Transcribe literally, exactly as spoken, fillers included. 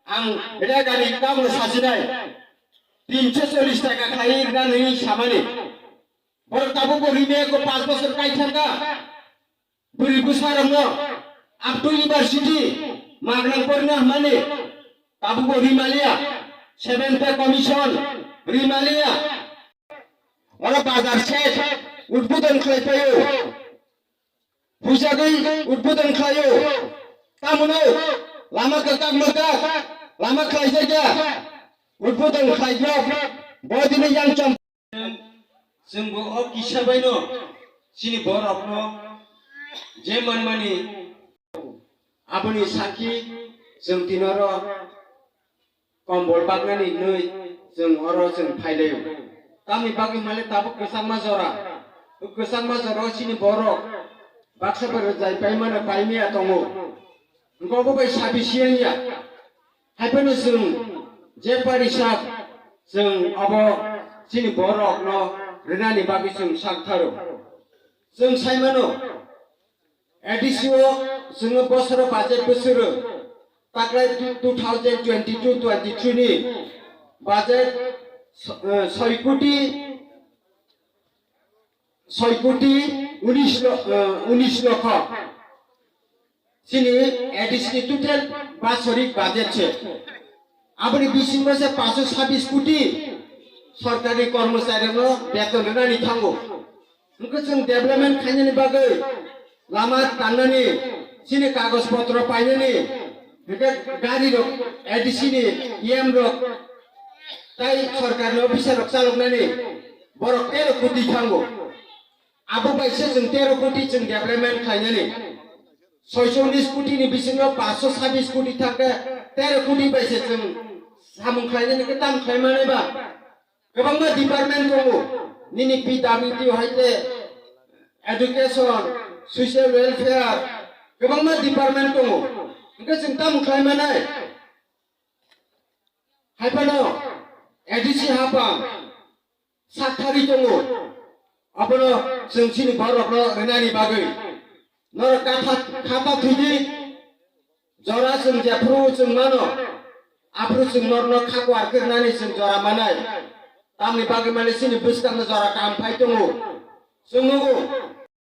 Ang rega ni kamu sasinai. Tinso chollish taka khlai rina nini samani. Borok tabuk bo rime ko panch bosor kai thangka. Bwrwi bwsarokno up to university magnang porina hwnmani tabuk bo rimaliya, Seventh Pay Commission rimaliya. Oro bazar set udbodon khlai paio, pujagwi udbodon khlaio. Tamono lama kwkak mwkak lama khlaijakya udbodon khlaigrok bodini yang chom. Chwngbo o kisa baino chini borokno je manmani aboni sakhi chwng tinoro kombol baknani hinwi chwng oro chwng phailaio. Tamni bagwi male tabuk kwchangma jora, kwchangma jora chini borok baksa bai rwjai paimano paimiya tongo. Hwnkhe obo bai sabi siyanya. Haiphano chwng je pari sak chwng obo chini borokno rwnani bagwi chwng sak tharo. Chwng saimano A D C o chwngno bosoro budget bwswrwng taklai two thousand twenty-two twenty-three ni budget so-, eh, soi koti soi koti unis lo-, eh, unis lokho. Chini A D C ni total basorik budget se. Aboni bisingo se paanch sho sabis koti sorkari kormochari rokno beton rwnani thango. Hwnkhe chwng development khainani bagwi lama tangnani, chini kagoj potro painani, hwnkhe gari rok A D C ni E M rok tai sorkar ni officer rok chaloknani borok tero koti thango. Abo bai se chwng tero koti chwng development khlainani. Soiso unis koti ni bisingo paanch sho sabis koti thangkhe tero koti bai se chwng samung khlainani khe tam khlaimanai ba. Kwbangma department tongo. Nini P W D hai khe education, social welfare, kwbangma department tongo. Hwnkhe chwng tam khlaimanai. Haiphano A D C hapang sak thari tongo. Abono chwng chini borokno rwnani bagwi norok kata, khata thwidi jora chwng jephuru chwng mano, aphuru chwng norokno kha kuar khe rwnani chwng jora manai. Tamni bagwi mani chini bwskangno jora kaham phai tongo. Chwng nugo,